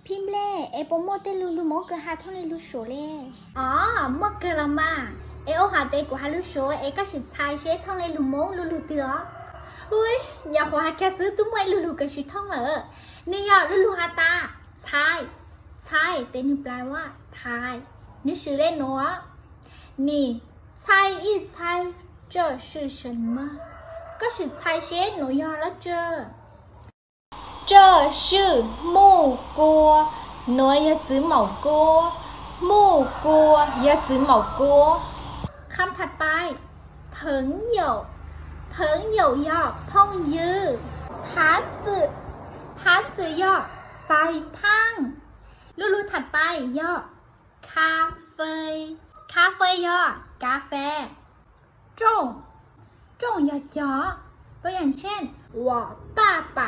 Phij Nplej, es puas muaj tej lug lug Moob kws has thooj le lug Suav le? Os, muaj kawg los mas. Es ua has tas kuv has lug Suav es koj sim txhais seb thooj le lug Moob lug lug twg os. Ui, nyuam qhuav has kiag xwb twb muaj ib lug lug kws sim thooj lawm. Nwg yog lug lug has tas txhais, txhais tes nwg plas ua thais. Nwg swm le nuav: 你猜一猜这是什么? Koj sim txhais seb nuav yog dlaab tsi. 这是木瓜, nuav yog txiv maum kuab. 木瓜 yog txiv maum kuab. คำถัดไป 朋友, 朋友 yog phooj ywg. 盘子, 盘子 yog tais phaaj. Lug lug ถัดไป yog cà phê, cà phê ยอดกาแฟ. 种, 种 yog cog. ตัวอย่างเช่น 我爸爸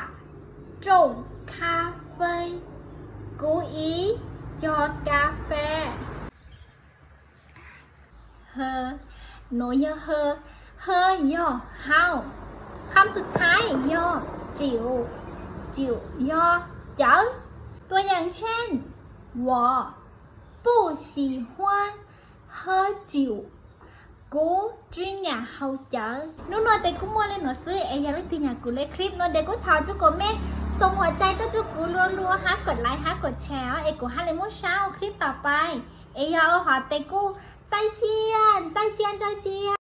种咖啡, kuv txiv cog kas fes. H, nuav yog h, h yog hau. คำสุดท้าย yog 酒, 酒 yog cawv. ตัวอย่างเช่น 我不喜欢喝酒, kuv tsi nyam haus cawv. Nub nua tes kuj muaj le nuav xwb, es yog leej twg nyam kuv le clip nua tes kuj thov tsuj kuv mej xoos huas cai tuaj tsuj kuv lua lua hab kom like hab kom share os, es kuv hab le muab sab ua clip tom pais. Es yog ua hov tes kuj txaij cia, txaij cia, txaij cia.